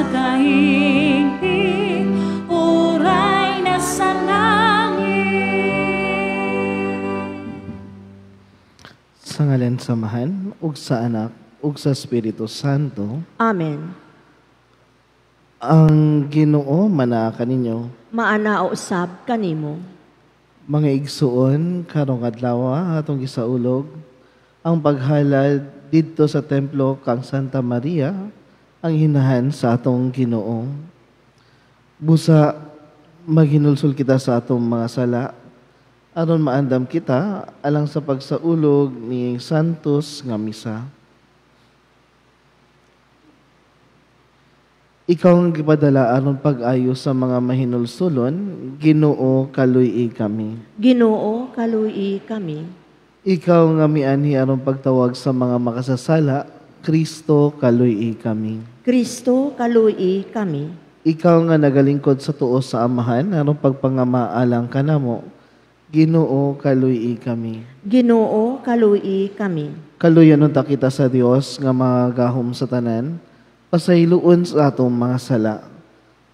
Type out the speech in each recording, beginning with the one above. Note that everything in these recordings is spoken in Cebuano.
Nakahingi, uray na sa langit. Sa ngalan sa Amahan, ug sa Anak, ug sa Espiritu Santo. Amen. Ang Ginoo manaa kaninyo. Maana usab kanimo. Mga igsuon, karong adlaw atong gisaulog ang paghalad didto sa templo kang Santa Maria, ang hinahan sa atong Ginoo. Busa maghinulsol kita sa atong mga sala aron maandam kita alang sa pagsaulog ni Santos nga misa. Ikaw ang gipadala aron pag-ayo sa mga mahinulsulon, Ginoo, kaluy-i kami. Ginoo, kaluy-i kami. Ikaw nga mianhi aron pagtawag sa mga makasasala, Kristo, kaluy-i kami. Kristo, kaluy-i kami. Ikaw nga nagalingkod sa tuo sa Amahan aron pagpangamaalang kanamo, Ginoo, kaluy-i kami. Ginoo, kaluy-i kami. Kaluyan unta kita sa Dios nga magahom sa tanan, pasayloon sa atong mga sala.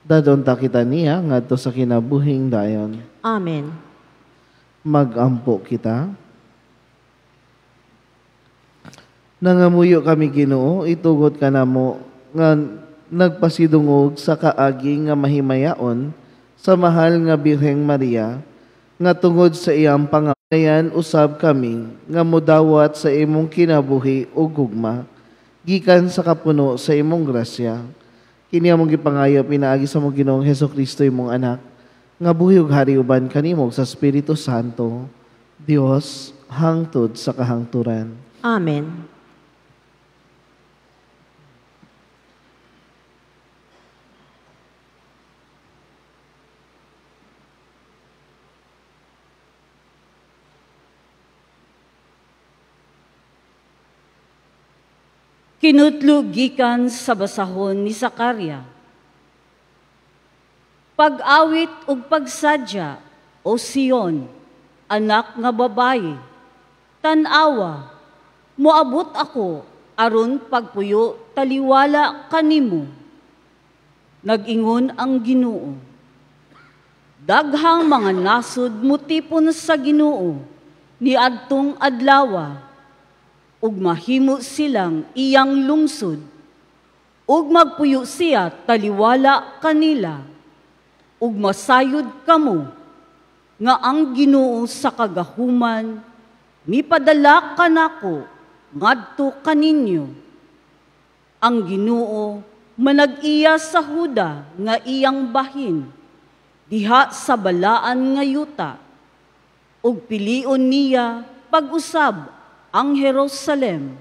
Dadon ta kita niya ngadto sa kinabuhing dayon. Amen. Magampo kita. Nangamuyo kami, Ginoo, itugot kanamo nga nagpasidungog sa kaagi nga mahimayaon sa mahal nga Birheng Maria, nga tungod sa iyang pangayan usab kami nga modawat sa imong kinabuhi ug gugma gikan sa kapuno sa imong grasya. Kini among gipangayo pinaagi sa among Ginoong Hesukristo imong anak, nga buhi ug hari uban kanimo sa Espiritu Santo, Dios hangtod sa kahangturan. Amen. Kinutlo gikan sa basahon ni Zacaria. Pag-awit ug pagsadya, o Sion, anak nga babayi, tan-awa, moabot ako aron pagpuyo taliwala kanimo. Nag-ingon ang Ginoo. Daghang mga nasod mutipon sa Ginoo niadtong adlawa, ug mahimo silang iyang lungsod, ug magpuyo siya taliwala kanila, ug masayod kamo nga ang Ginoo sa kagahuman mipadala kanako ngadto kaninyo. Ang Ginoo manag-iya sa Huda nga iyang bahin diha sa balaan nga yuta, ug pilion niya pag-usab ang Jerusalem.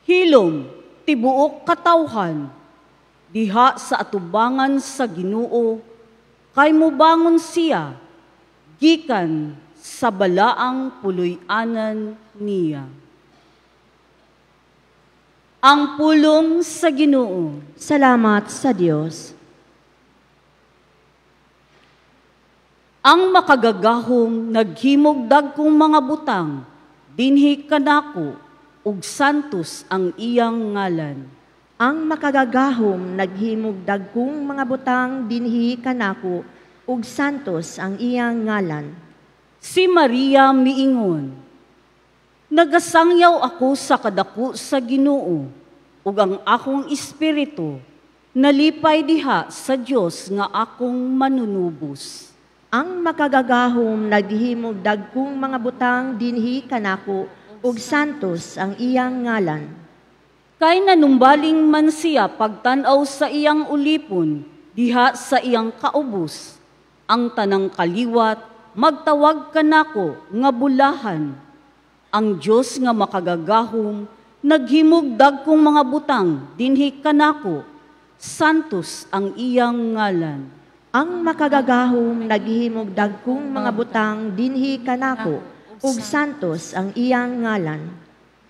Hilom tibuok katawhan diha sa atubangan sa Ginoo, kay mobangon siya gikan sa balaang puloy-anan niya. Ang pulong sa Ginoo. Salamat sa Dios. Ang makagagahom naghimog dagkong mga butang dinhi kanako, ug santos ang iyang ngalan. Ang makagagahom naghimog dagkong mga butang dinhi kanako, ug santos ang iyang ngalan. Si Maria miingon, nagasangyaw ako sa kadako sa Ginoo, ug ang akong espiritu nalipay diha sa Dios nga akong manunubos. Ang makagagahom naghimog dagkong mga butang dinhi kanako, ug santos ang iyang ngalan. Kay nanumbaling man siya pagtan-aw sa iyang ulipon diha sa iyang kaubos, ang tanang kaliwat magtawag kanako nga bulahan. Ang Dios nga makagagahom naghimog dagkong mga butang dinhi kanako, santos ang iyang ngalan. Ang makagagahom naghimog dagkong mga butang dinhi kanako, ug santos ang iyang ngalan.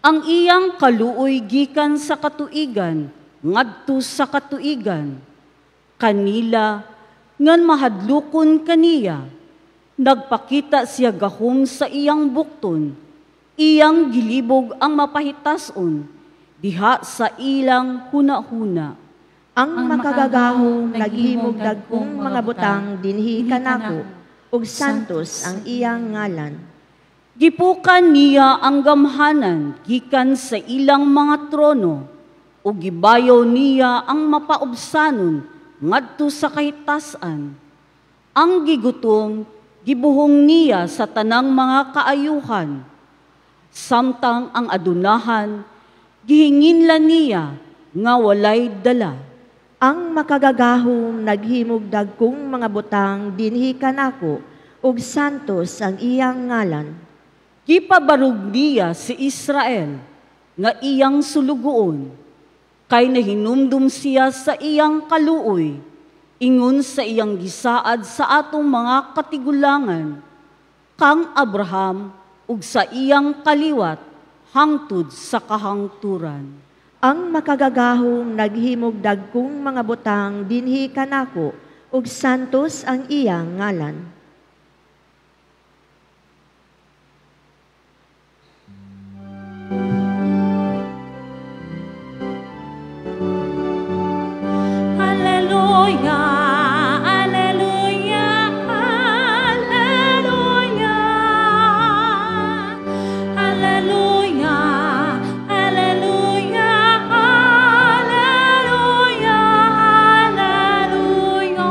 Ang iyang kaluoy gikan sa katuigan ngadto sa katuigan. Kanila ngan mahadlokon kaniya, nagpakita siya gahom sa iyang bukton, iyang gilibog ang mapahitason diha sa ilang hunahuna. Ang makagagahom naghimog dagkong mga butang dinhi kanako, ug santos ang iyang ngalan. Gipukan niya ang gamhanan gikan sa ilang mga trono, ug gibayaw niya ang mapaubsanon ngadto sa kahitasan. Ang gigutom gibuhong niya sa tanang mga kaayuhan, samtang ang adunahan gihinginlan niya nga walay dala. Ang makagagahom naghimog dagkong mga butang dinhi kanako, ug santos ang iyang ngalan. Gipabarog niya si Israel nga iyang sulugoon, kay nahinumdum siya sa iyang kaluoy, ingon sa iyang gisaad sa atong mga katigulangan, kang Abraham ug sa iyang kaliwat hangtod sa kahangturan. Ang makagagahom naghimog dagkong mga butang dinhi kanako, ug santos ang iyang ngalan. Alleluia, alleluia, alleluia. Alleluia, alleluia, alleluia, alleluia.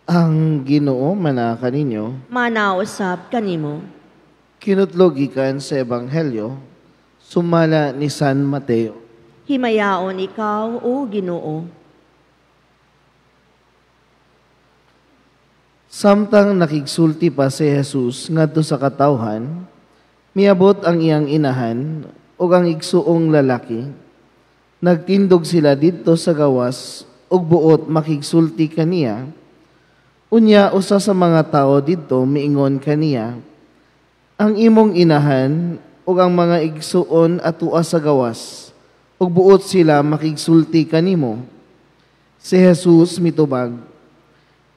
Ang Ginoo manaa kaninyo. Manausap kanimo. Kinutlo gikan sa Ebanghelyo sumala ni San Mateo. Himayaon ikaw, o Ginoo. Samtang nakigsulti pa si Jesus ngadto sa katawhan, miabot ang iyang inahan ug ang igsuong lalaki. Nagtindog sila didto sa gawas ug buot makigsulti kaniya. Unya usa sa mga tawo didto miingon kaniya, ang imong inahan ug ang mga igsuon atua sa gawas, ug buot sila makigsulti kanimo. Si Jesus mitubag,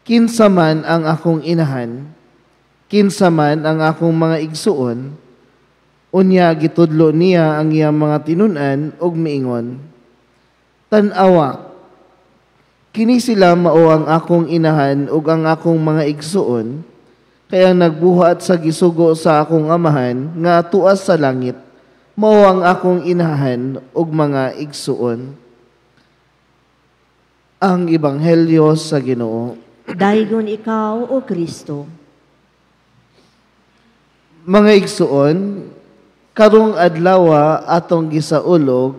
kinsa man ang akong inahan, kinsa man ang akong mga igsuon. Unya gitudlo niya ang iyang mga tinun-an ug miingon, tan-awa, kini sila mao ang akong inahan ug ang akong mga igsuon, kaya nagbuhat sa gisugo sa akong amahan nga tuas sa langit, mao ang akong inahan ug mga igsuon. Ang Ebanghelyo sa Ginoo. Daygon ikaw, o Kristo. Mga igsuon, karong adlawa atong gisaulog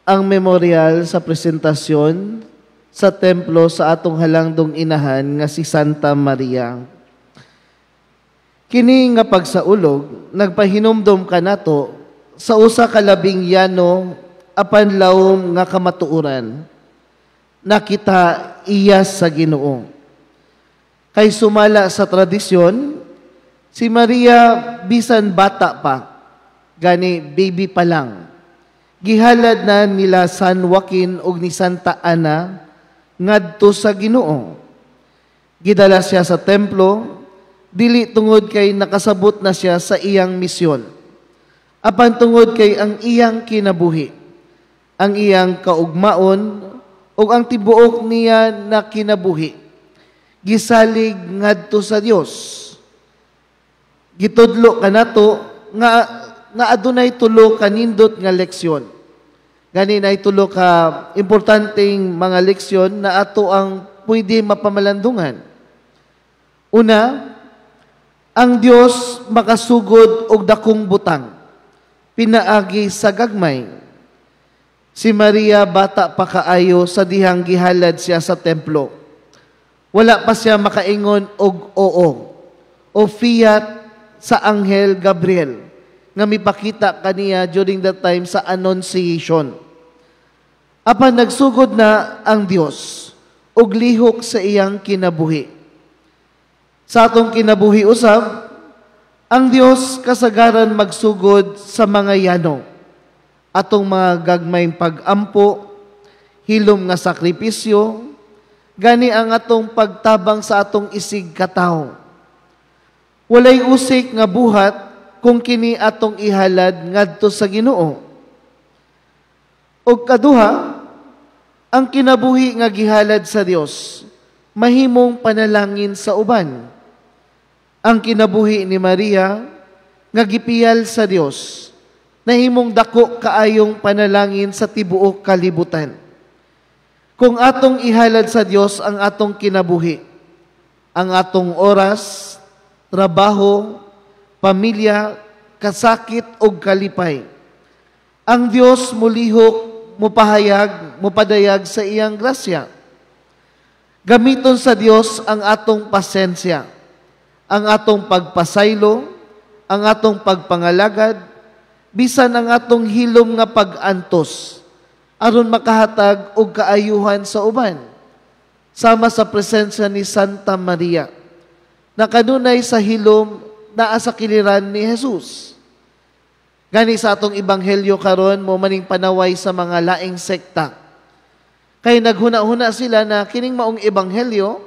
ang memorial sa presentasyon sa templo sa atong halangdong inahan nga si Santa Maria. Kini nga pagsaulog, nagpahinumdom kanato sa usa ka labing yano apan lawom nga kamatuoran. Nakita iya sa Ginoo. Kay sumala sa tradisyon, si Maria bisan bata pa, gani baby pa lang, gihalad na nila San Joaquin og ni Santa Ana ngadto sa Ginoo. Gidala siya sa templo, dili tungod kay nakasabot na siya sa iyang misyon, apan tungod kay ang iyang kinabuhi, ang iyang kaugmaon, ug ang tibuok niya na kinabuhi, gisalig ngadto sa Dios. Gitudlo kanato nga adunay tulo ka nindot nga leksyon. Gani nay tulo ka importanteng mga leksyon na ato ang pwede mapamalandungan. Una, ang Dios makasugod og dakong butang pinaagi sa gagmay. Si Maria bata pa kaayo sa dihang gihalad siya sa templo. Wala pa siya makaingon og oo o fiat sa Anghel Gabriel nga mipakita kaniya during that time sa Annunciation. Apan nagsugod na ang Dios og lihok sa iyang kinabuhi. Sa atong kinabuhi usab, ang Dios kasagaran magsugod sa mga yano, atong mga gagmayng pag-ampo, hilom nga sakripisyo, gani ang atong pagtabang sa atong isig katawo. Walay usik nga buhat kung kini atong ihalad ngadto sa Ginoo. Og kaduha, ang kinabuhi nga gihalad sa Dios mahimong panalangin sa uban. Ang kinabuhi ni Maria nga gipiyal sa Dios nahimong dako kaayong panalangin sa tibuok kalibutan. Kung atong ihalad sa Dios ang atong kinabuhi, ang atong oras, trabaho, pamilya, kasakit ug kalipay, ang Dios mulihok, mupahayag, mupadayag sa iyang grasya. Gamiton sa Dios ang atong pasensya, ang atong pagpasaylo, ang atong pagpangalagad, bisan ang atong hilom nga pag-antos, aron makahatag og kaayuhan sa uban. Sama sa presensya ni Santa Maria, na kanunay sa hilom naa sa kiliran ni Jesus. Gani sa atong ebanghelyo karon mo maning panaway sa mga laing sekta. Kay naghuna-huna sila na kining maong ebanghelyo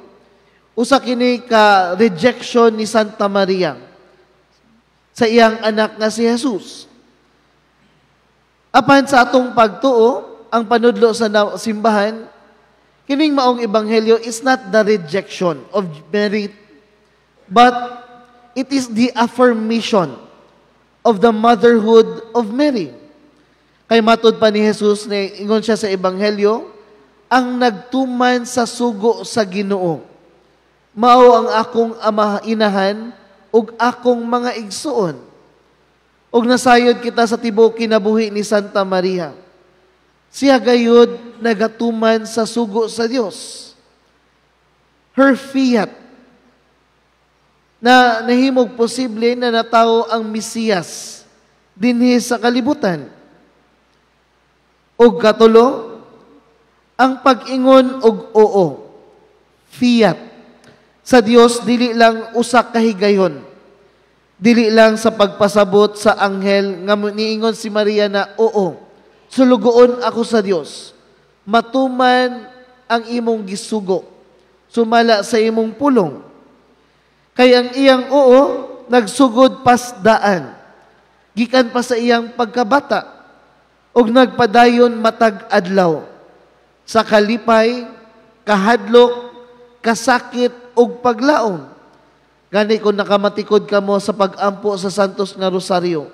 usa kini ka rejection ni Santa Maria sa iyang anak nga si Jesus. Apan sa atong pagtuo, ang panudlo sa simbahan, kining maong ebanghelyo is not the rejection of Mary, but it is the affirmation of the motherhood of Mary. Kay matud pa ni Jesus, ni ingon siya sa ebanghelyo, ang nagtuman sa sugo sa Ginoo, mao ang akong ama inahan ug akong mga igsuon. Ug nasayod kita sa tibuok kinabuhi ni Santa Maria. Siya gayud nagatuman sa sugo sa Dios. Her fiat na nahimog posible na natawo ang Mesiyas dinhi sa kalibutan. Og katulo, ang pag-ingon og oo, fiat, sa Dios dili lang usa ka higayon. Dili lang sa pagpasabot sa anghel nga niingon si Maria na oo, sulugoon ako sa Dios. Matuman ang imong gisugo, sumala sa imong pulong. Kay ang iyang oo, nagsugod pasdaan, gikan pa sa iyang pagkabata, ug nagpadayon matag adlaw, sa kalipay, kahadlok, kasakit, ug paglaom. Gani kung nakamatikod kamo sa pag-ampo sa Santos nga Rosaryo,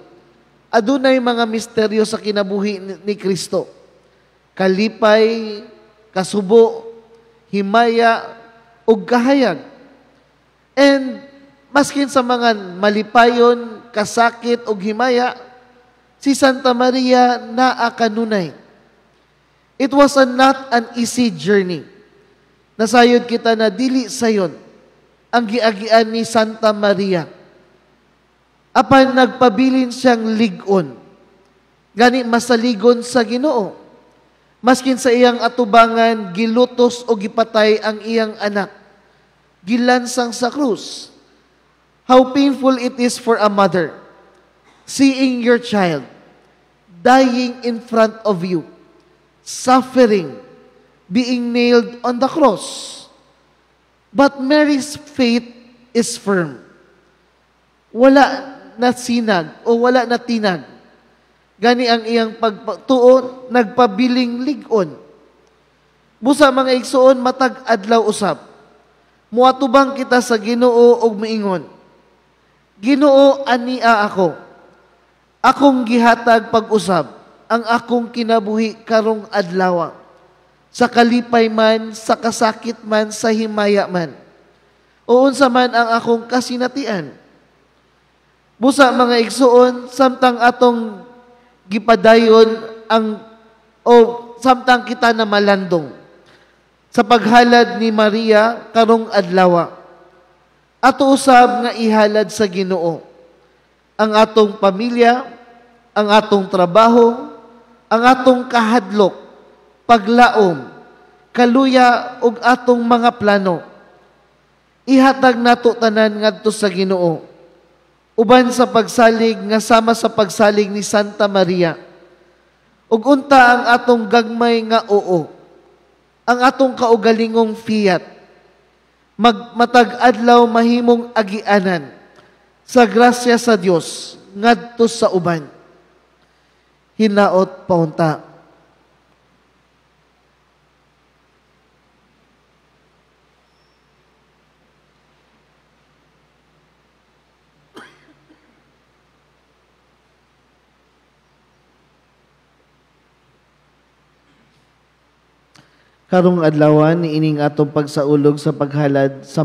adunay mga misteryo sa kinabuhi ni Kristo. Kalipay, kasubo, himaya, ug kahayag. And maskin sa mga malipayon, kasakit, ug himaya, si Santa Maria naa kanunay. It was not an easy journey. Nasayod kita na dili sayon ang giagian ni Santa Maria. Apan nagpabilin siyang lig-on. Gani masaligon sa Ginoo. Maskin sa iyang atubangan, gilutos o gipatay ang iyang anak. Gilansang sa krus. How painful it is for a mother seeing your child dying in front of you, suffering, being nailed on the cross. But Mary's faith is firm. Wala na sinag o wala na tinag. Gani ang iyang pagtuon, nagpabiling lig-on. Busa mga igsuon, matag adlaw usab. Muatubang kita sa Ginoo og miingon, Ginoo, ania ako. Akong gihatag pag-usab ang akong kinabuhi karong adlaw. Sa kalipay man, sa kasakit man, sa himaya man. O unsa man ang akong kasinatian. Busa mga igsuon, samtang atong gipadayon ang o samtang kita na malandong sa paghalad ni Maria karong adlaw. Ato usab nga ihalad sa Ginoo ang atong pamilya, ang atong trabaho, ang atong kahadlok, paglaom, kaluya ug atong mga plano. Ihatag nato tanan ngadto sa Ginoo. Uban sa pagsalig nga sama sa pagsalig ni Santa Maria. Ug unta ang atong gagmay nga oo, ang atong kaugalingong fiat, magmatag adlaw mahimong agianan sa grasya sa Dios ngadto sa uban. Hinaot paunta Karong adlawan niining atong pagsaulog sa paghalad sa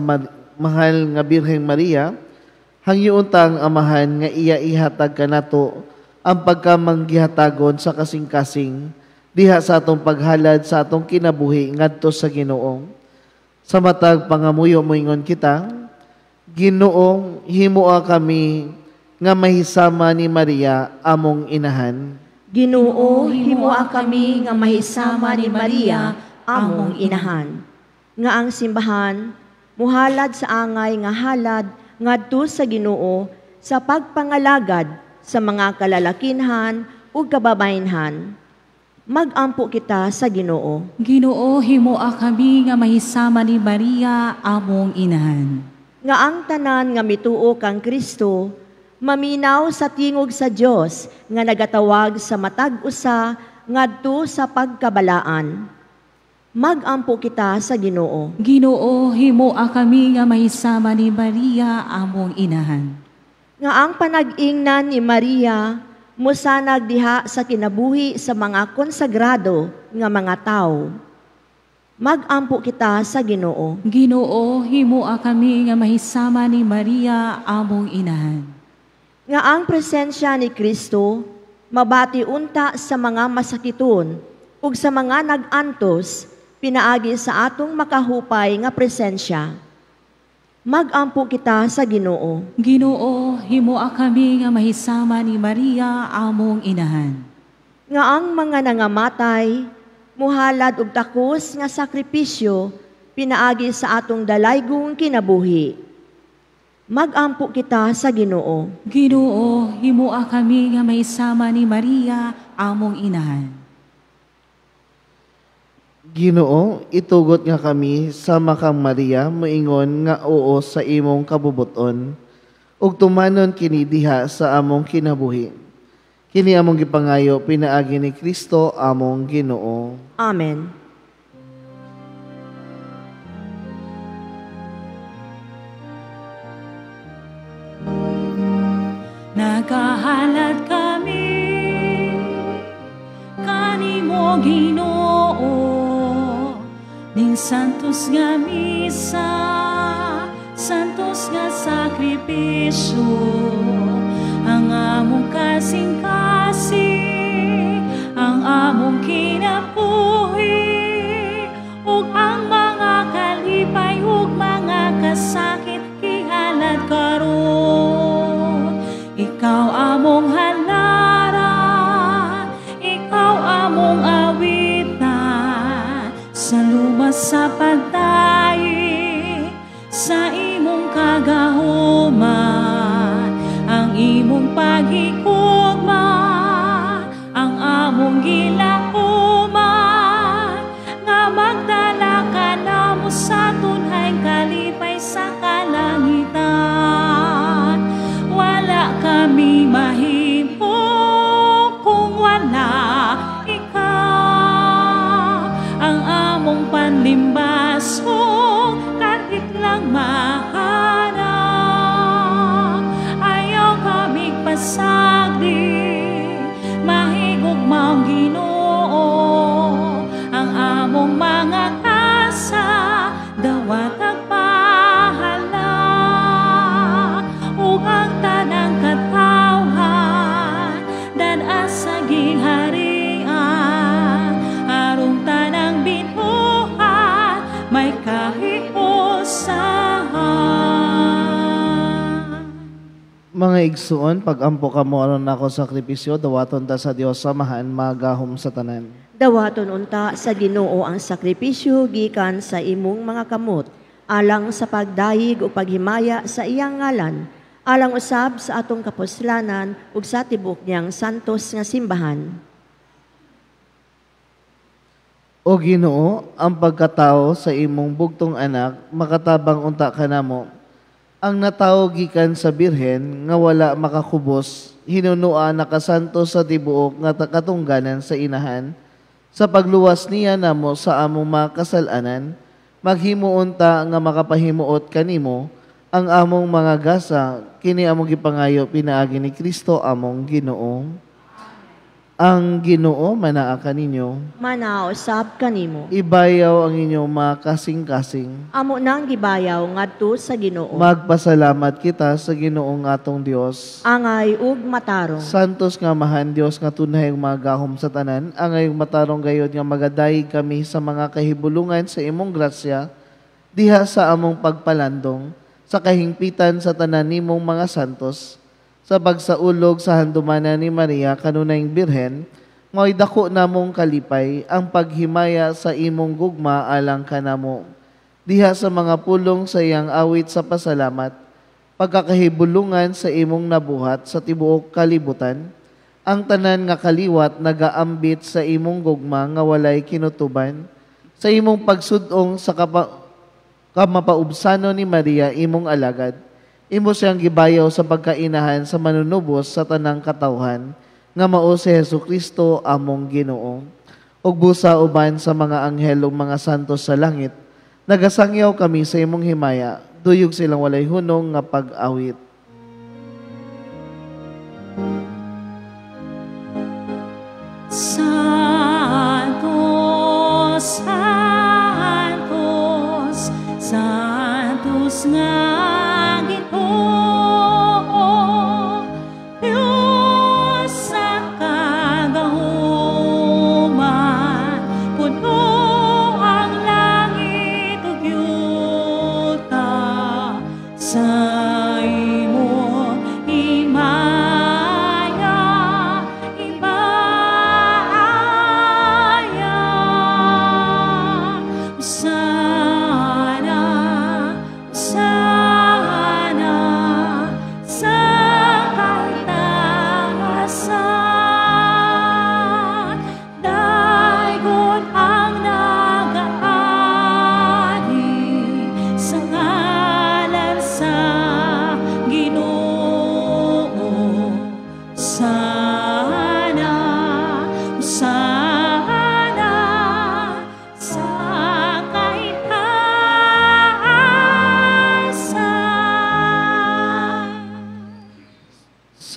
mahal nga Birheng Maria, hangyoon ta ang Amahan nga iya ihatag kanato ang pagkamanggihatagon sa kasing-kasing diha sa atong paghalad sa atong kinabuhi ngadto sa Ginoo. Sa matag pangamuyo moingon kita, Ginoo, himoa kami nga mahisama ni Maria among inahan. Ginoo, himoa kami nga mahisama ni Maria among inahan. Nga ang simbahan muhalad sa angay nga halad ngadto sa Ginoo sa pagpangalagad sa mga kalalakinhan ug kababayenhan. Magampo kita sa Ginoo. Ginoo, himoa kami nga mahisama ni Maria among inahan. Nga ang tanan nga mituo kang Kristo maminaw sa tingog sa Dios nga nagatawag sa matag usa ngadto sa pagkabalaan. Magampo kita sa Ginoo. Ginoo, himoa kami nga mahisama ni Maria among inahan. Nga ang panag-ingnan ni Maria mosanag diha sa kinabuhi sa mga konsagrado nga mga tawo. Magampo kita sa Ginoo. Ginoo, himoa kami nga mahisama ni Maria among inahan. Nga ang presensya ni Kristo mabati unta sa mga masakiton ug sa mga nag-antos pinaagi sa atong makahupay nga presensya. Magampo kita sa Ginoo. Ginoo, himoa kami nga mahisama ni Maria among inahan. Nga ang mga nangamatay muhalad og takos nga sakripisyo pinaagi sa atong dalaygong kinabuhi. Magampo kita sa Ginoo. Ginoo, himoa kami nga mahisama ni Maria among inahan. Ginoo, itugot nga kami sama kang Maria moingon nga oo sa imong kabubuton ug tumanon kini diha sa among kinabuhi. Kini among gipangayo pinaagi ni Kristo among Ginoo. Amen. Nagahalad kami kanimo Ginoo ning santos nga misa, santos nga sakripisyo, ang among kasing-kasing, ang among kinabuhi, ug ang mga kalipay ug mga kasakit gihalad karon. Ikaw among halaran, ikaw among awitan, sa lumas sa pagdaig, sa imong kagahuman, ang imong paghigugma, ang among gilauman, nga magdala ka namo sa tunhay kalipay sa kalangitan. Wala kami mahimo kung wala ikaw, ang among panlimbasong kahit lang mahanap. Ayaw kaming pasagdi, mahigugmaong Ginoo, ang among mga kasa dawat ang pahala, ug ang tanang katawhan dad-a sa gingharian, aron tanang binuhat may kahiusahan. Mga igsuon, pag-ampo kamo aron nako sakripisyo, dawaton ta sa Dios samahan magahom sa tanan. Dawaton unta sa Ginoo ang sakripisyo gikan sa imong mga kamot, alang sa pagdayeg o paghimaya sa iyang ngalan, alang usab sa atong kapuslanan ug sa tibuok niyang santos nga simbahan. O Ginoo, ang pagkatao sa imong bugtong anak makatabang unta kanamo. Ang natawo gikan sa birhen nga wala makakubos, hinunua nakasanto sa tibuok nga katungganan sa inahan, sa pagluwas niya namo sa among mga kasalanan, maghimuon ta nga makapahimuot kanimo ang among mga gasa, kini among gipangayo pinaagi ni Kristo among Ginoo. Ang Ginoo manaa kaninyo. Manao usab kanimo. Ibayaw ang inyong mga kasing-kasing. Amo nang gibayaw ngadto sa Ginoo. Magpasalamat kita sa Ginoong atong Dios. Angay ug matarong. Santos nga Amahan Dios nga tunay ug magahom sa tanan, angay ug matarong gayod nga magadayeg kami sa mga kahibulungan sa imong grasya diha sa among pagpalandong sa kahingpitan sa tanan nimong mga santos, sa pagsaulog sa handumanan ni Maria kanunayng Birhen, mao'y dako namong kalipay ang paghimaya sa imong gugma alang kanamo. Diha sa mga pulong sa iyang awit sa pasalamat, pagkakahibulungan sa imong nabuhat sa tibuok kalibutan, ang tanan nga kaliwat nagaambit sa imong gugma nga walay kinutuban, sa imong pagsudong sa kamapaubsano ni Maria imong alagad, imo siyang gibayaw sa pagkainahan sa manunubos sa tanang katawhan, nga mao si Jesu-Kristo among Ginoo. Ug busa uban sa mga anghel ug mga santos sa langit, nagasangyaw kami sa imong himaya, duyog silang walay hunong nga pag-awit. Santos, Santos, Santos nga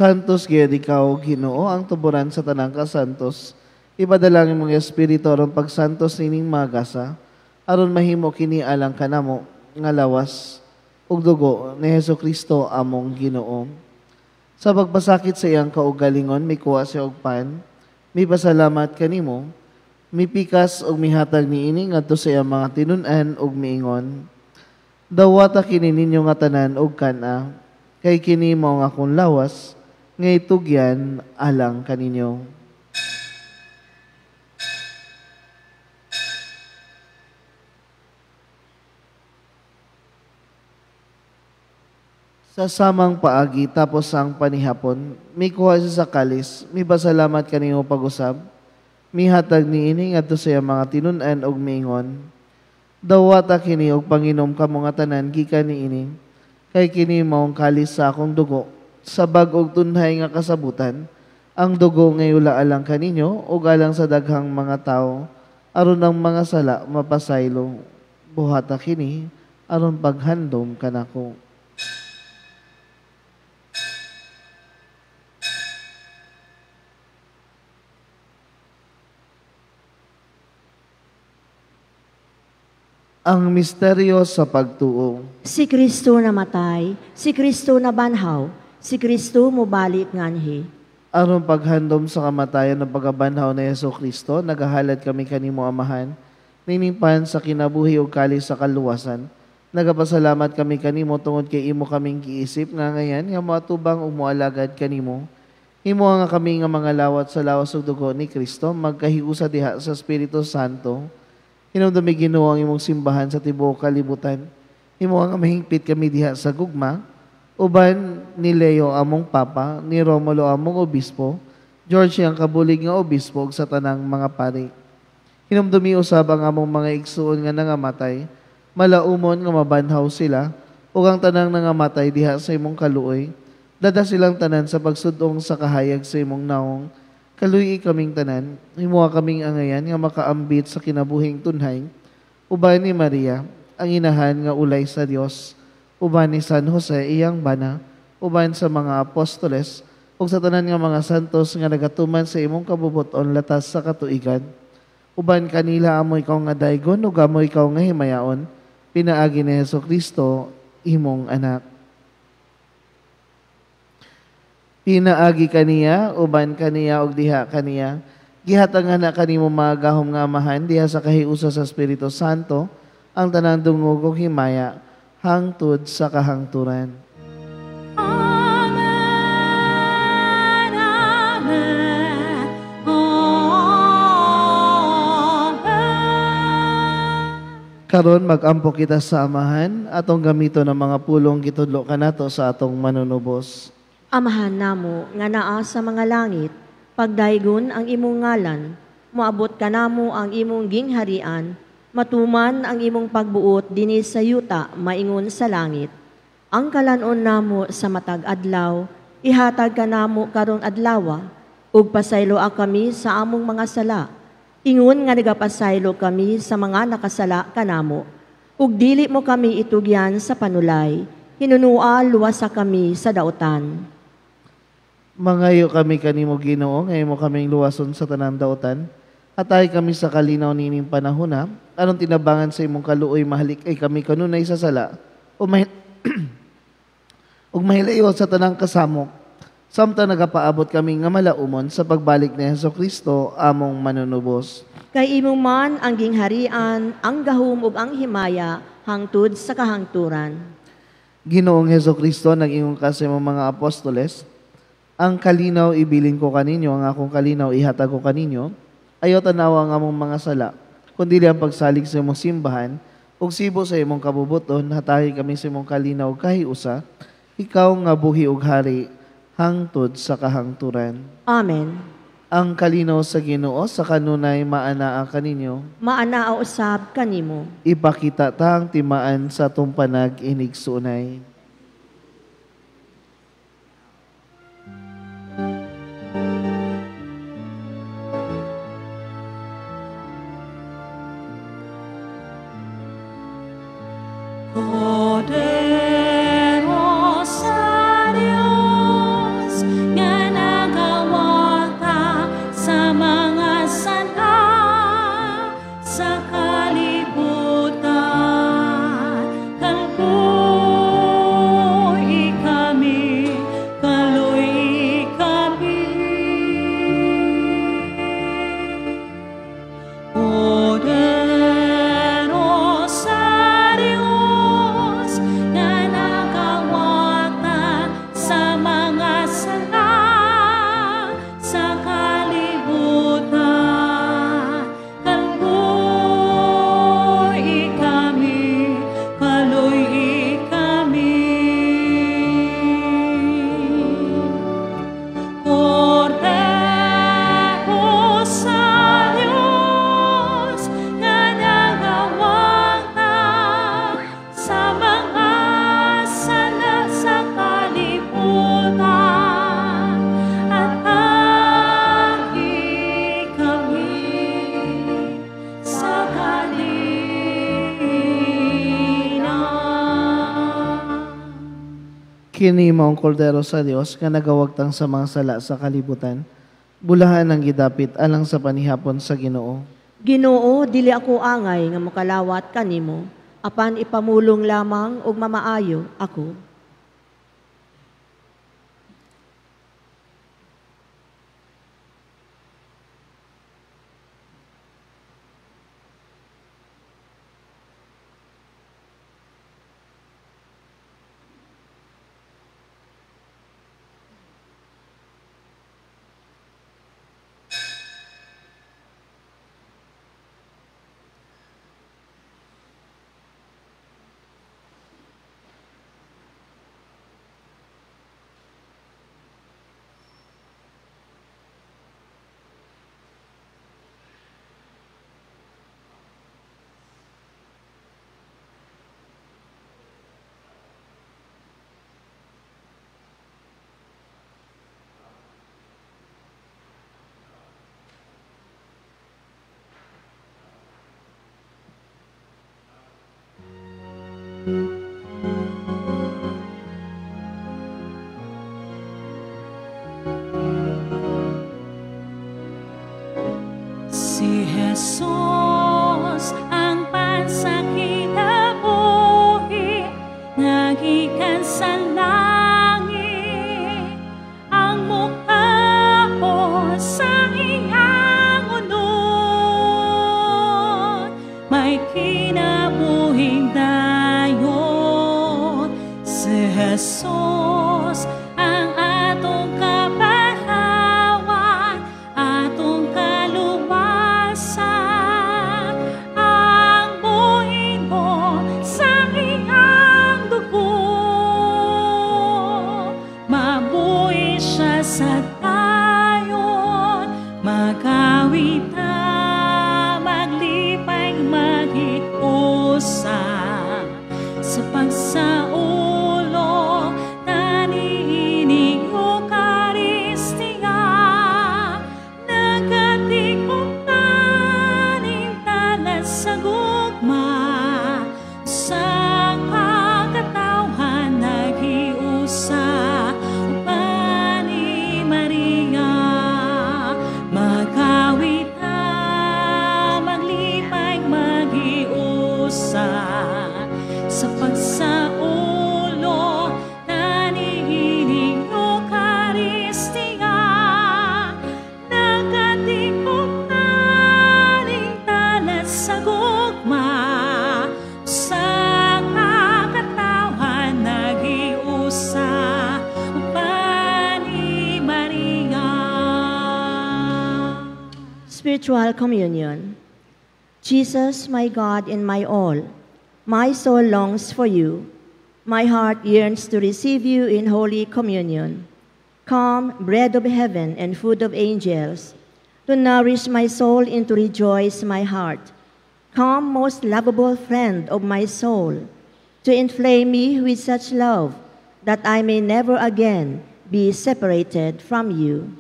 Santos gyud ikaw, Ginoo, ang tuburan sa tanang kasantos. Ipadala ang imong espiritu aron pagsantos nining magasa, aron mahimo kini alang kanamo nga lawas ug dugo ni Jesu-Kristo among Ginoo. Sa pagpasakit sa iyang kaugalingon, mikuha siya og pan, mipasalamat kanimo, mipikas ug mihatag niini ngadto sa iyang mga tinun-an ug miingon, dawata kini ninyo nga tanan og kan-a, kay kini mao ang akong lawas nga itugyan alang kaninyo. Sa samang paagi tapos ang panihapon, mikuha siya sa kalis, mipasalamat kanimo pag-usab, mihatag niini ngadto sa iyang mga tinun-an ug miingon, dawata kini og panginom kamo nga tanan gikan niini, kay kini mao ang kalis sa akong dugo, sa bag-ong tunhay nga kasabutan, ang dugo nga yula alang kaninyo ug alang sa daghang mga tawo, aron ang mga sala mapasaylo. Buhata kini aron paghandom kanako. Ang misteryo sa pagtuo. Si Kristo namatay, si Kristo nabanhaw, si Kristo mobalik nganhi. Aron paghandom sa kamatayan ng pagkabanhaw ni Jesu-Kristo, nagahalad kami kanimo Amahan, ninimpan sa kinabuhi ug kalis sa kaluwasan. Nagapasalamat kami kanimo tungod kay imo kaming giisip nga ngayan nga moatubang ug moalagad kanimo. Himo nga kami nga mga lawat sa lawas ug dugo ni Kristo, magkahiusa diha sa Espiritu Santo. Hinumdumi Ginoo ang imong simbahan sa tibuok kalibutan. Himo nga mahingpit kami diha sa gugma, uban ni Leo among Papa, ni Romulo among Obispo, George ang kabulig nga obispo ug sa tanang mga pari. Hinumdumi usab ang among mga igsuon nga nangamatay, malaumon nga mabanhaw sila, ug ang tanang nangamatay diha sa imong kaluoy. Dada silang tanan sa pagsudong sa kahayag sa imong naong. Kaluyi kaming tanan, himuha kaming angayan nga makaambit sa kinabuhing tunhay, uban ni Maria, ang inahan nga ulay sa Dios, uban ni San Jose iyang bana, uban sa mga apostoles, ug sa tanan nga mga santos nga nagatuman sa imong kabubuton latas sa katuigan. Uban kanila amo ikaw nga daygon ug amo ikaw nga himayaon, pinaagi ni Hesukristo imong anak. Pinaagi kaniya, uban kaniya ug diha kaniya, gihatangan na kanimo mga gahom nga amahan diha sa kahiusa sa Espiritu Santo ang tanang dungog ug himaya hangtod sa kahangturan. Amen. Amen. Amen. Karon magampo kita sa Amahan atong gamiton ang mga pulong gitudlo kanato sa atong manunubos. Amahan namo nga naa sa mga langit, pagdaygon ang imong ngalan, moabot kanamo ang imong gingharian, matuman ang imong pagbuot dinhi sa yuta maingon sa langit. Ang kalan-on namo sa matag adlaw, ihatag kanamo karong adlawa, ug pasayloa kami sa among mga sala, ingon nga nagapasaylo kami sa mga nakasala kanamo. Ug dili mo kami itugyan sa panulay, hinunua luwasa kami sa dautan. Mangayo kami kanimo Ginoo, ngayon mo kaming luwason sa tanang dautan. Atay kami sa kalinaw nining panahona, anong tinabangan sa imong kaluoy mahalik ay kami kanunay sa sala, o ug mahilayo sa tanang kasamok, samtang nagapaabot kami nga malaumon sa pagbalik ni Hesukristo among manunubos. Kay imo man ang gingharian, ang gahom ug ang himaya hangtod sa kahangturan. Ginoong Hesukristo, nag-ingon ka sa imong mga apostoles, ang kalinaw ibilin ko kaninyo, ang akong kalinaw ihatag ko kaninyo, ayaw tanawa ang among mga sala, kundi ang pagsalig sa imong simbahan, ug sibo sa imong kabubuton, hatagi kami sa imong kalinaw kahiusa, ikaw nga buhi ug hari, hangtod sa kahangturan. Amen. Ang kalinaw sa Ginoo sa kanunay maanaa kaninyo, maanaa usab kanimo. Ipakita ta ang timaan sa tumpanag inigsunay. Kordero sa Dios nga nagawata sa mga sala sa kalibutan, kaluoy kami, kaluoy kami. Kordero sa Dios nga nagawata sa mga sala sa kalibutan, kaluoy kami, kaluoy kami. Kordero sa Dios nga nagawata sa mga sala sa kalibutan, at aki kami sa kalinaw. Kini maong kordero sa Dios nga nagawagtang sa mga sala sa kalibutan, bulahan ang gidapit alang sa panihapon sa Ginoo. Ginoo, dili ako angay nga mokalawat kanimo, apan ipamulong lamang ug mamaayo ako. Jesus, ang atong kapahawan, atong kaluwasan, ang buhi mo sa iyang dugo. Mabuhi siya sa tayon, magawita, maglipay, maghiusa sa pagsaulo taniining Eucharistia, nagkatikutan talas sa gugma, sa kakatawhan naghiusa uban ni Maria. Magawita, maglipay, maghiusa sa pagsaulo taniining Eucharistia, nagkatikutan talas sa gugma, sa kakatawhan naghiusa uban ni Maria. Spiritual Communion. Jesus, my God and my all, my soul longs for you. My heart yearns to receive you in Holy Communion. Come, bread of heaven and food of angels, to nourish my soul and to rejoice my heart. Come, most lovable friend of my soul, to inflame me with such love that I may never again be separated from you.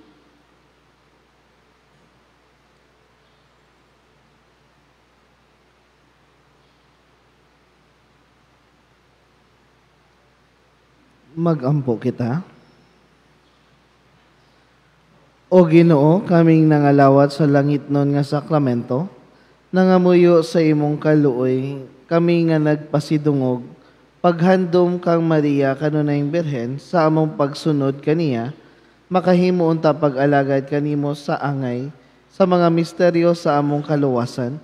Magampo kita. O Ginoo, kaming nangalawat sa langit nun nga sakramento, nangamuyo sa imong kaluoy, kami nga nagpasidungog, paghandom kang Maria kanunayng Birhen sa among pagsunod kaniya, makahimo unta pag-alagad kanimo sa angay sa mga misteryo sa among kaluwasan.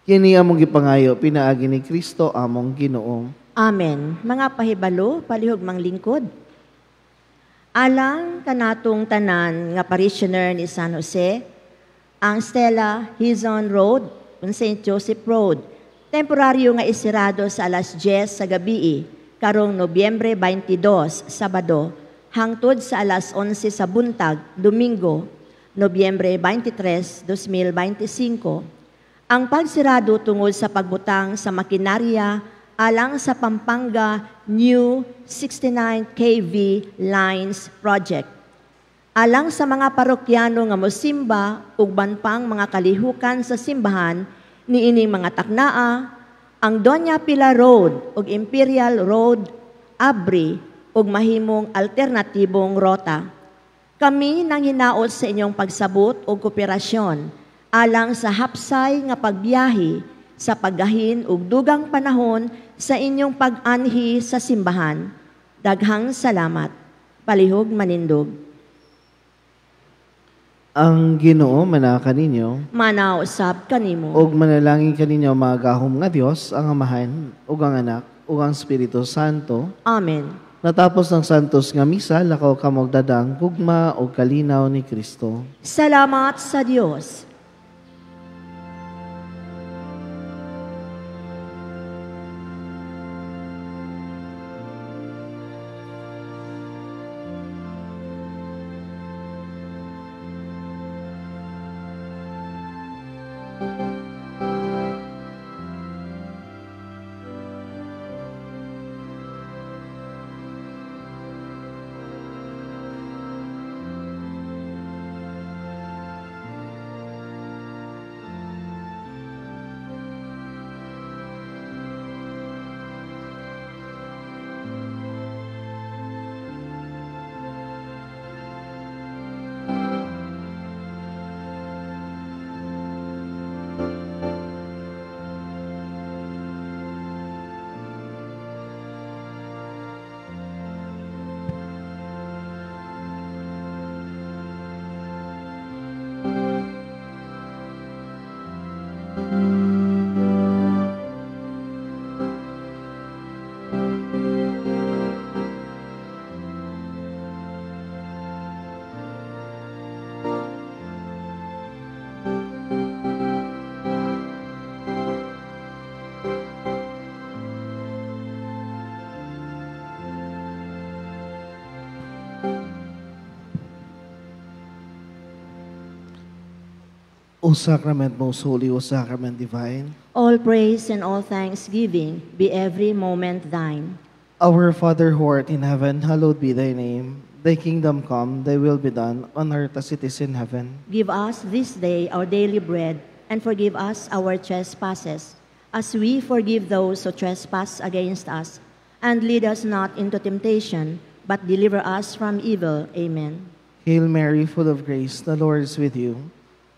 Kini among gipangayo pinaagi ni Kristo among Ginoo. Amen. Mga pahibalo, palihog manglingkod. Alang kanatong tanan nga parishioner ni San Jose, ang Stella Hizon Road ug St. Joseph Road, temporaryo nga isirado sa alas 10 sa gabii, karong Nobyembre 22, Sabado, hangtod sa alas 11 sa buntag, Domingo, Nobyembre 23, 2025. Ang pagsirado tungod sa pagbutang sa makinarya alang sa Pampanga New 69 kV Lines Project. Alang sa mga parokyano nga mosimba ug banpang mga kalihukan sa simbahan niining mga taknaa, ang Doña Pilar Road ug Imperial Road abri ug mahimong alternatibong rota. Kami nang hinaot sa inyong pagsabot ug kooperasyon alang sa hapsay nga pagbiyahe sa paggahin ug dugang panahon sa inyong pag-anhi sa simbahan. Daghang salamat. Palihog manindog. Ang Ginoo manaa kaninyo, Manaw usab kanimo. ug manalangin kaninyo mga gahom nga Dios, ang Amahan ug ang Anak ug ang Espiritu Santo. Amen. Natapos ng santos nga misa, lakaw kamo og dadaang gugma ug kalinaw ni Kristo. Salamat sa Dios. O Sacrament most holy, O Sacrament divine, all praise and all thanksgiving be every moment thine. Our Father who art in heaven, hallowed be thy name. Thy kingdom come, thy will be done, on earth as it is in heaven. Give us this day our daily bread, and forgive us our trespasses, as we forgive those who trespass against us. And lead us not into temptation, but deliver us from evil. Amen. Hail Mary, full of grace, the Lord is with you.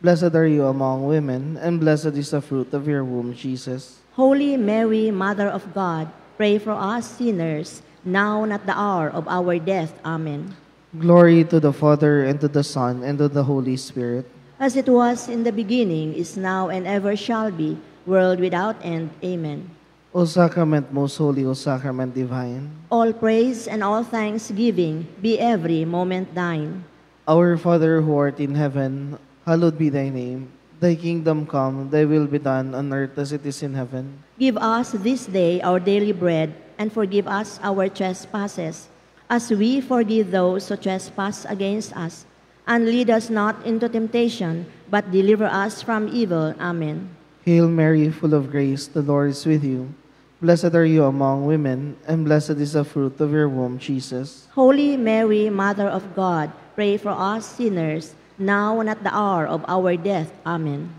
Blessed are you among women, and blessed is the fruit of your womb, Jesus. Holy Mary, Mother of God, pray for us sinners, now and at the hour of our death. Amen. Glory to the Father, and to the Son, and to the Holy Spirit. As it was in the beginning, is now, and ever shall be, world without end. Amen. O Sacrament most holy, O Sacrament divine, all praise and all thanksgiving be every moment thine. Our Father who art in heaven, hallowed be thy name. Thy kingdom come, thy will be done on earth as it is in heaven. Give us this day our daily bread, and forgive us our trespasses, as we forgive those who trespass against us. And lead us not into temptation, but deliver us from evil. Amen. Hail Mary, full of grace, the Lord is with you. Blessed are you among women, and blessed is the fruit of your womb, Jesus. Holy Mary, Mother of God, pray for us sinners, now and at the hour of our death. Amen.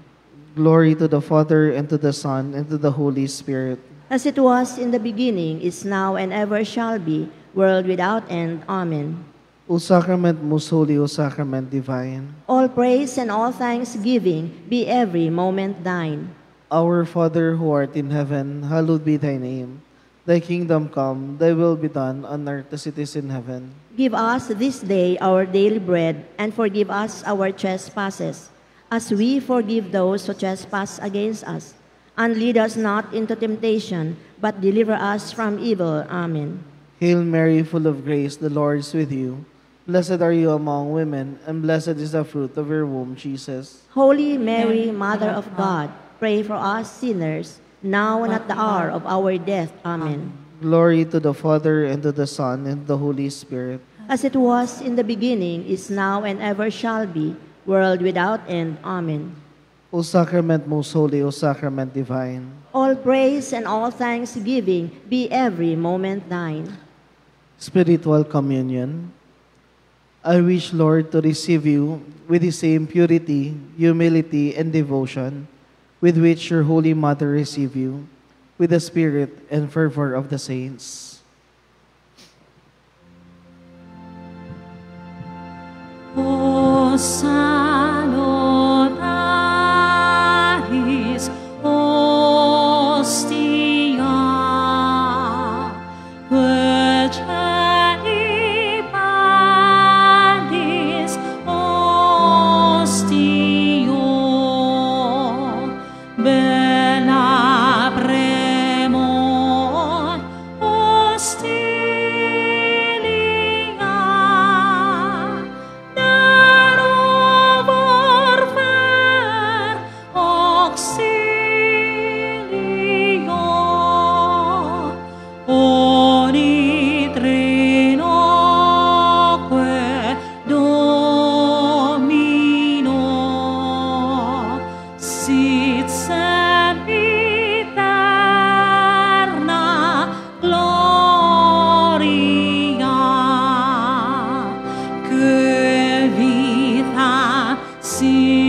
Glory to the Father, and to the Son, and to the Holy Spirit. As it was in the beginning, is now, and ever shall be, world without end. Amen. O Sacrament most holy, O Sacrament divine, all praise and all thanksgiving be every moment thine. Our Father who art in heaven, hallowed be thy name. Thy kingdom come, thy will be done on earth as it is in heaven. Give us this day our daily bread, and forgive us our trespasses, as we forgive those who trespass against us. And lead us not into temptation, but deliver us from evil. Amen. Hail Mary, full of grace, the Lord is with you. Blessed are you among women, and blessed is the fruit of your womb, Jesus. Holy Mary, Mother of God, pray for us sinners, now and at the hour of our death. Amen. Glory to the Father, and to the Son, and to the Holy Spirit. As it was in the beginning, is now, and ever shall be, world without end. Amen. O Sacrament most holy, O Sacrament divine, all praise and all thanksgiving be every moment thine. Spiritual Communion. I wish, Lord, to receive you with the same purity, humility, and devotion with which your Holy Mother received you, with the spirit and fervor of the saints. O salutaris hostia, quae panis hostio, bella premor hostilia, darovor fer auxilio, oni trinoque Domino, sit sempiterna gloria, que vita sine